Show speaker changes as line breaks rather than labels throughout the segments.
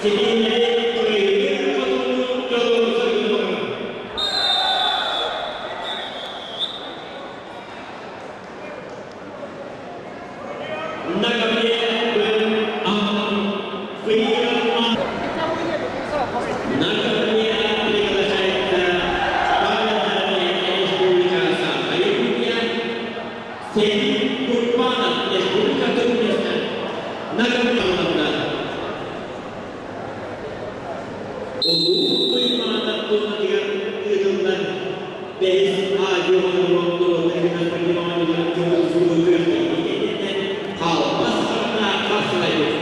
Ситиһиилэри кыайыы хотугу дьолу соргуну Улуу Туймаада туонатыгар ыытыллар бэһис Азия оҕолоро норуоттар спортивнай дьоҕус күрэхтэһии кэнниттэн хаалбас саҕана хапсаҕайбыт.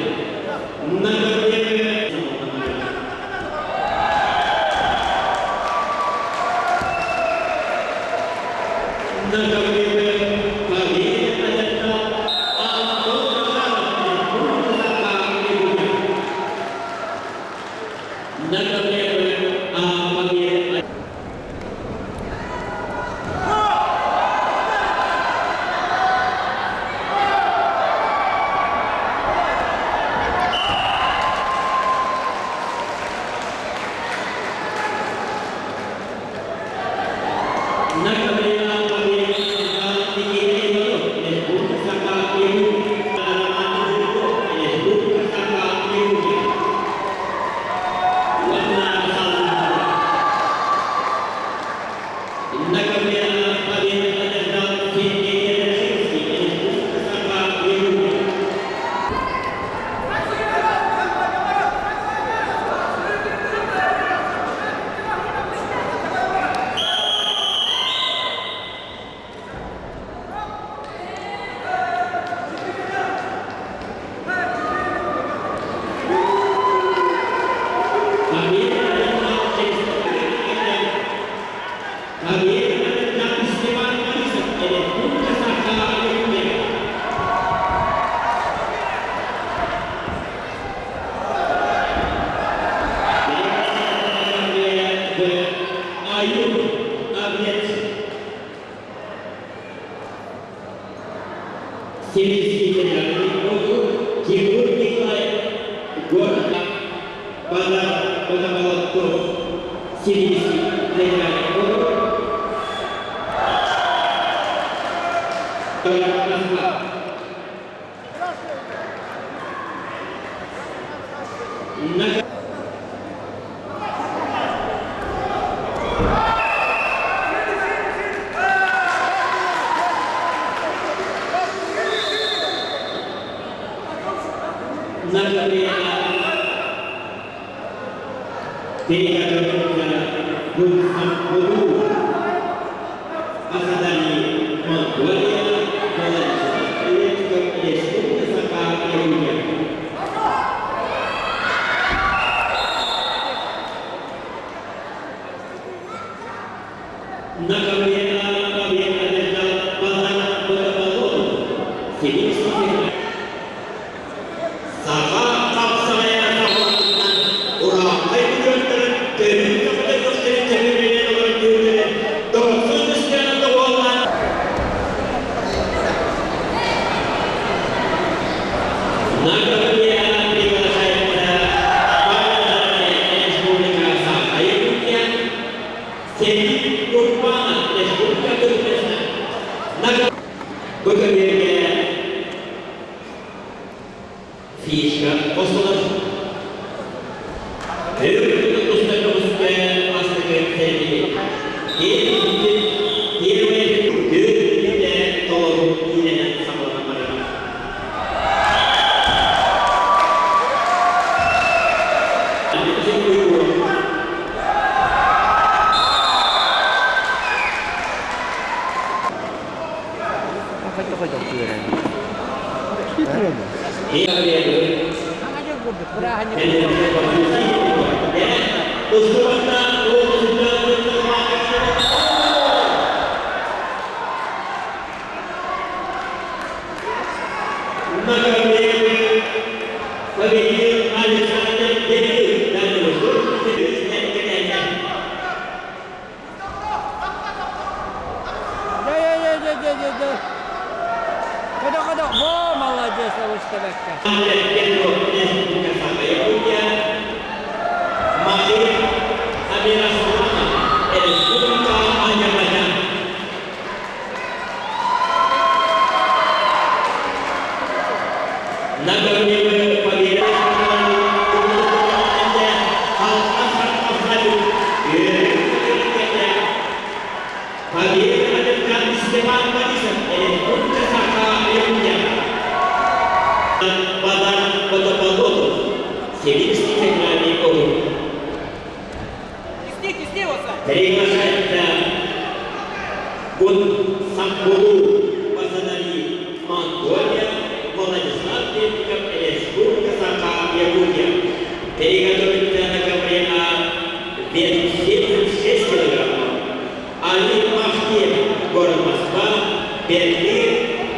Сибирский федеральный округ, Тимур Николаев, город Бада Сибирский федеральный округ, Москва. Саха хапсаҕайа саҕаланыытынан урааҥхай күрүөттэрин төрүт сахалар көхтөрүн тэбиэлэнэн олорон түһүүлэрин дохсун ыстаан доҕуһуоллаан На Гавриэла приглашается Республика Саха-Якутия, Сергей Курбанов, Республика Туркменстан. Бу көбүөргэ фишка хостонор. Өрүттүк туста көҕүскэ бастакы сэргини. Первый түөрт толору иилэнэн саҕаланан барар.
Хайдах түөрэн?
Победил Александр Демидов.
Дэ-дэ-дэ-дэ-дэ. Када-када. Во, молодец, олус бэккэ.
Махир Амирасламов, Республика Азербайджан. Накануне победы Победа Степан Борисов, Республика Саха-Якутия. Бадар Потополотов, Сибирский федеральный округ. Приглашается Гун Самбулу Басанари, Монголия, Владислав Бельников, Республика Саха-Якутия. Приготовиться на ковре А вес 76 килограммов. Али Махтиев, город Москва, Берлин,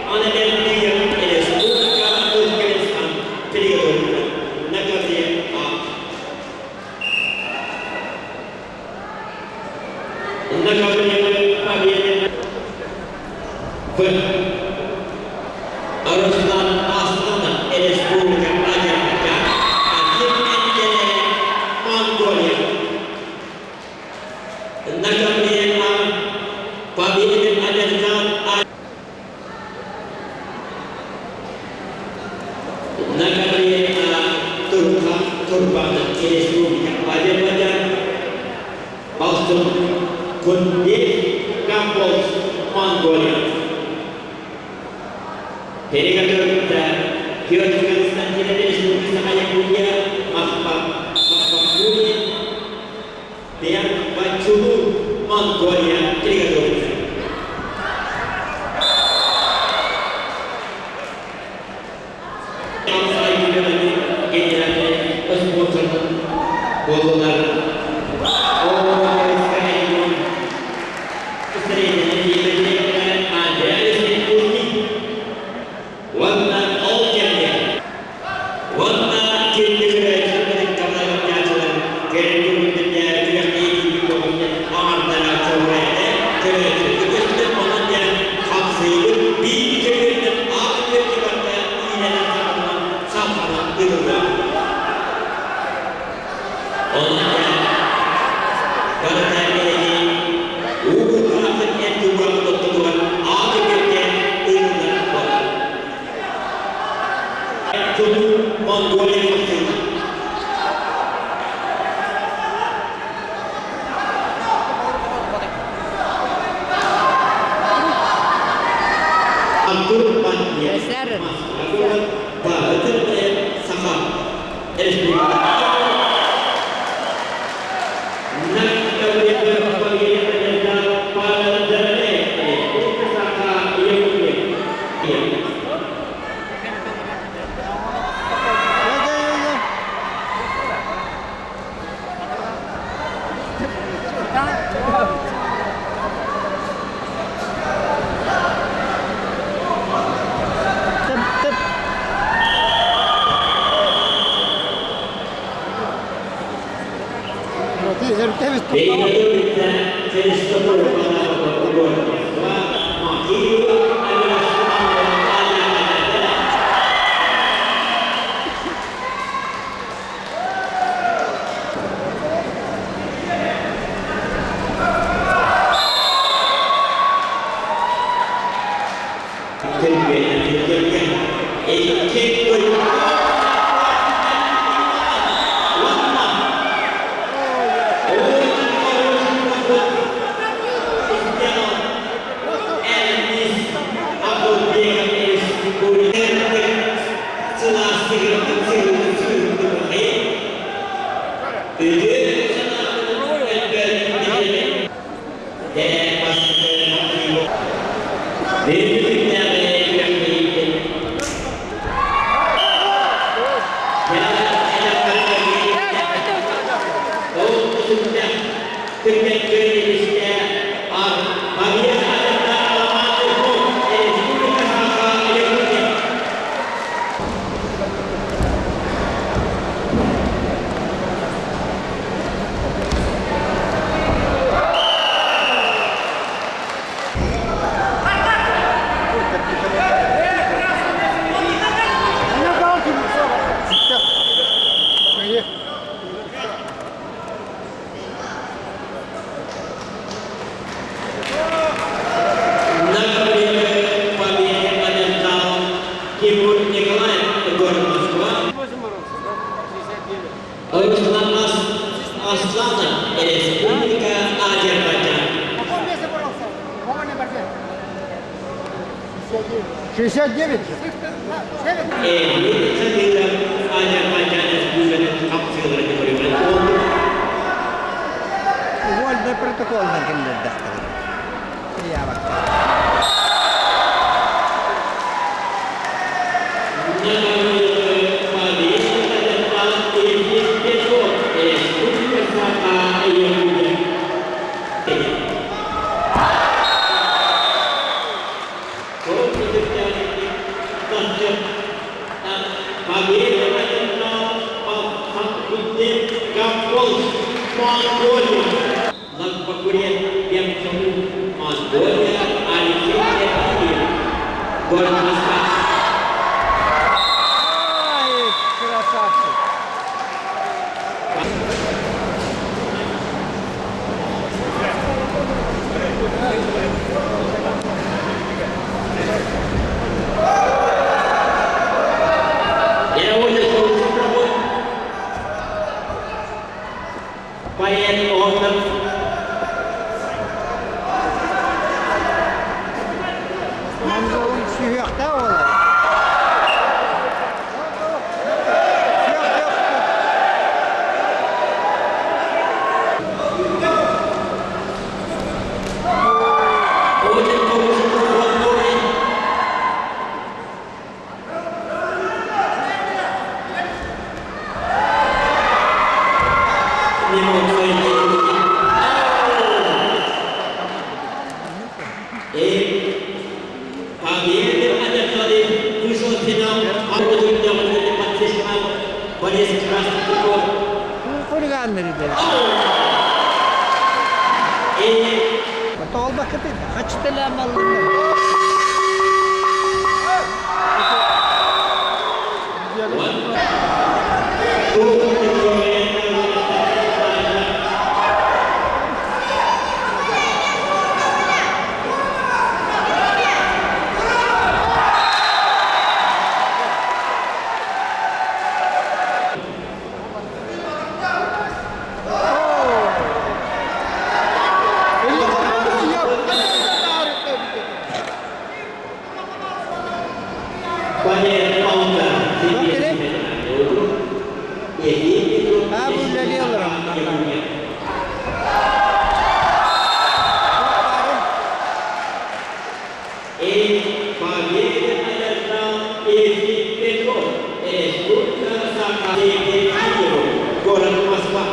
Анабердиев, Республика Туркменистан. Приготовиться на ковре А. На ковре победы В. Руслан Асланов, Республика Азербайджан, Аким Энделе, Монголия. На ковре А победы одержал А. На ковре А Турхан Турбанов, Республика Азербайджан, Балстон Кунбек Гамболс, Монголия. Переготовиться Петр Константинович, Республика Саха-Якутия, Махпахуни, Бен Бачулу, Монголия. Приготовиться. Генеральный спонсор буоллулар. Уонна ол кэмҥэ уонна киллэрээччилэр кабалааччылар кэрэ күрэхтэһии аҥардара чоҕурээтэ көрөөччү үгүстэр онон диэн хамсыыбыт биир көрүҥүнэн аан үөргэ барда иилэнэн саҕаланан салҕанан ыытыллар. Онон диэн барыта эһиги уу хаахын эн туган оттотугар аан үөргэ ыытыллар буолар. Тулуу Монголия хамсыыта. Артур Пантьев, Баатыр Саха Республиката.
Тып-тып. 69.
Эбиэт сатыыра Азербайджан Республикатын хапсыыларын көрүҥүн уолбут.
Уольный протоколынан киллэрдэхтэрэ. Ыйаабакка.
Монголия Алексей Ефимов, город Москва.
Ай, красавчик!
Поэт Орден.
Монголун сүһүөхтээх уола. Сүһүөх,
Очень хороший проход новый. Не мог свои руки. И победу одержали, вышел в финал, а подсечка Борис Красников.
Хулиганнары диэн.
И
Тоолбаккыты хачыталаамаллар. Аа, бу үлэлии олороммун.
И победу одержал Ефим Петров, Республика Саха, город Москва.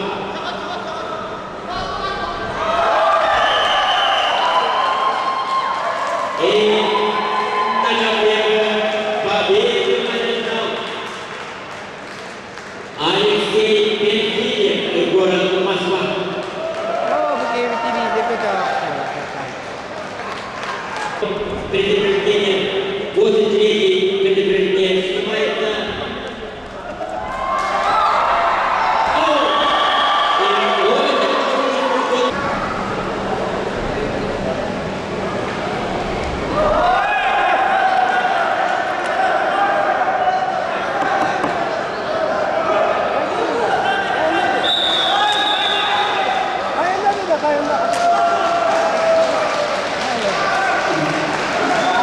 И победу одержал Алексей Перфильев, город Москва.
Оо, бу киһибит илиитэ
Предупреждение, после третьей предупреждение снимается. О! И ловит этот хороший проход.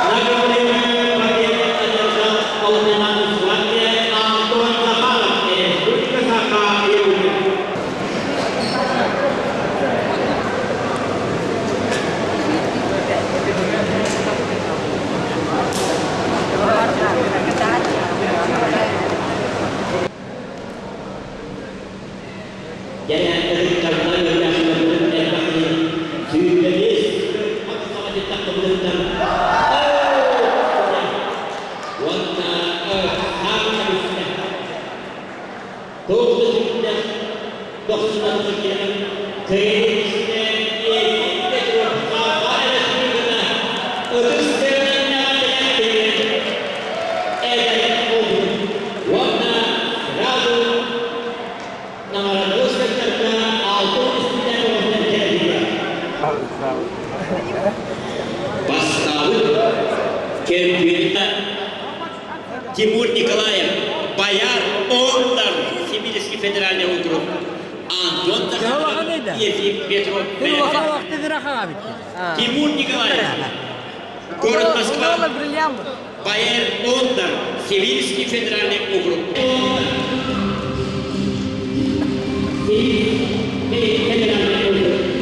Награждаемая победу одержал полуфинал схватки Антон Захаров, Республика Саха, Якутия. Дьэ, ытыктарынан өллөхтөрбүтүн элбэхтик 25 тахсыбытыттан уонна хаамыста туох да сүрдээх дохсунан киирэн кыайыы ытыс уонна сразу наҕараадаласпыттарга алтын үстүнэн кэллилэр. Бастаабыт чемпионата Тимур Николаев, Баяр Ондар, Сибирский федеральный округ, Антон Захаров, Ефим Петров. Тимур Николаев. Город Москва.
Ола бриллиант.
Байер Ондар, Сибирский федеральный округ. Сибирский федеральный округ.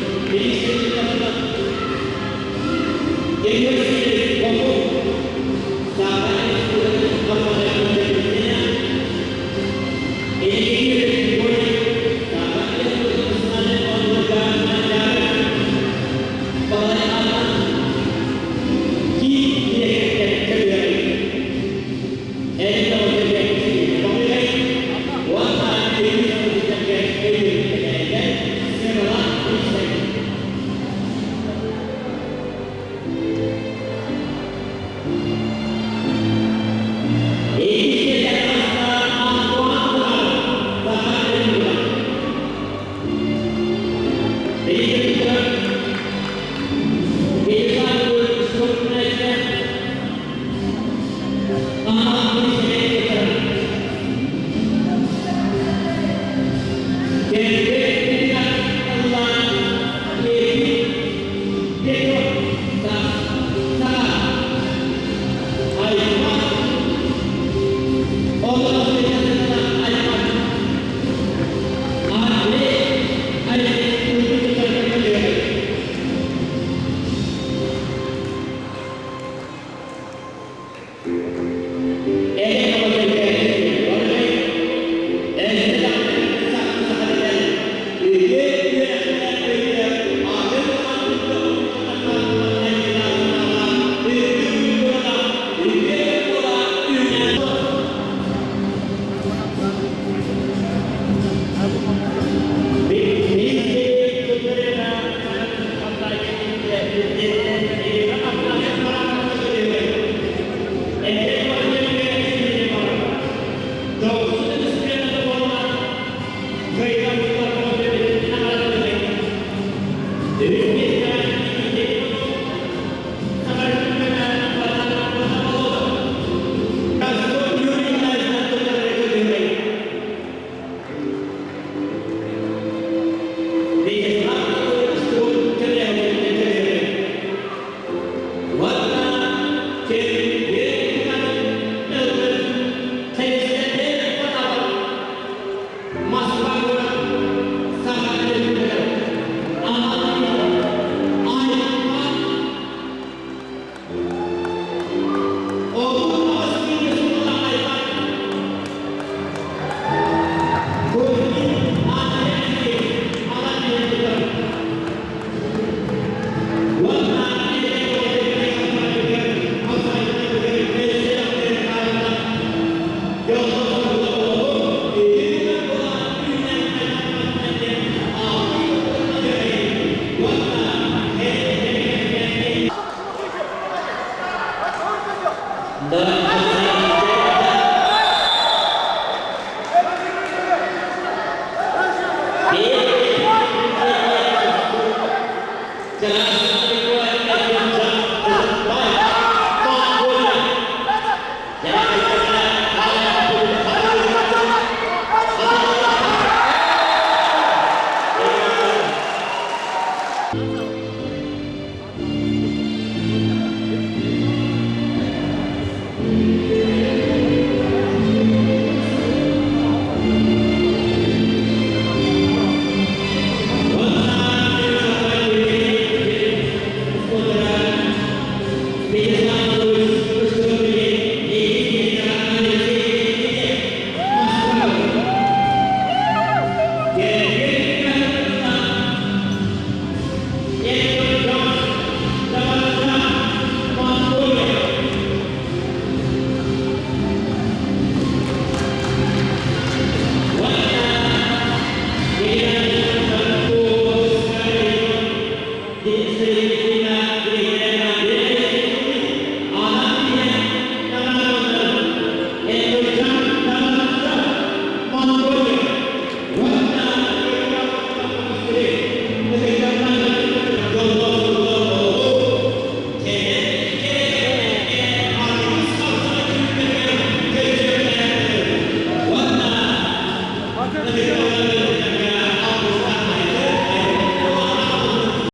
Да.